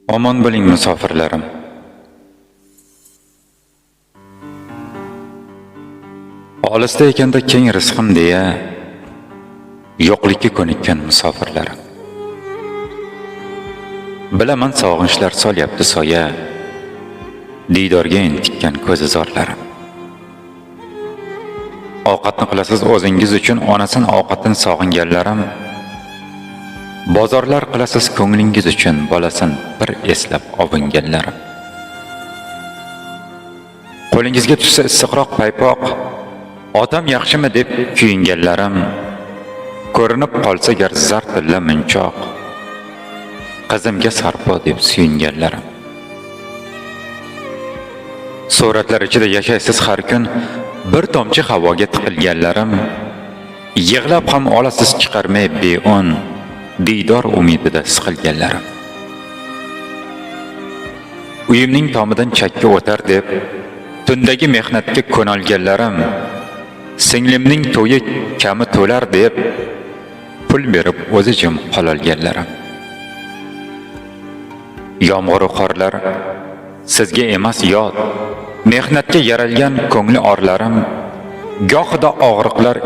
Omon bo'ling, musofirlarim. Olisda ekanda keng rizqim deya yo'qlikka ko'nikkan musofirlarim. Bilaman, sog'inchlar solyapti soya, diydorga entikkan ko'zi zorlarim. Ovqatni qilasiz o'zingiz uchun, onasin ovqatini sog'inganlarim. Bozorlar qilasiz ko'nglingiz uchun, bolasin bir eslab ovunganlarim. Qo'lingizga tushsa issiqroq paypoq, otam yaxshimi deb kuyinganlarim, ko'rinib qolsa gar zar tilla munchoq, qizimga sarpo deb suyunganlarim. Suratlar ichida yashaysiz har kun, bir tomchi havoga tiqilganlarim, yig'lab ham olasiz chiqarmay beun, diydor umidida siqilganlarim. Uyimning tomidan chakka o'tar deb tundagi mehnatga ko'nolganlarim, singlimning to'yi kami to'lar deb pul berib o'zi jim qololganlarim. Yomg'ir qorlar sizga emas yod, mehnatga yaralgan ko'ngli orlarim, gohida og'riqlar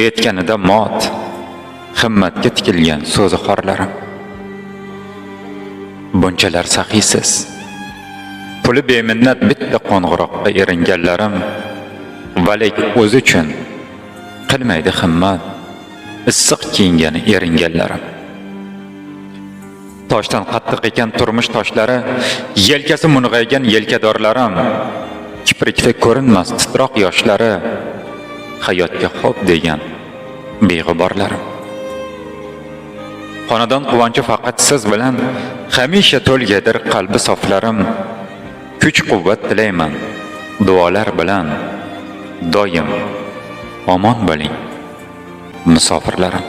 etganida mot, himmatga tikilgan so'zi xorlarim. Bunchalar saxiysiz, puli beminnat bitta qo'ng'iroqqa eringanlarim, valik o'zi uchun qilmaydi himmat, issiq kiyingani eringanlarim. Toshdan qattiq ekan turmush toshlari, yelkasi mung'aygan yelkadorlarim, kiprikda ko'rinmas titroq yoshlari, hayotga xo'p degan beg'uborlarim. Xonadon quvonchi faqat siz bilan hamisha to'lgadir qalbi soflarim. Kuch-quvvat tilayman duolar bilan, doim omon bo'ling, musofirlarim.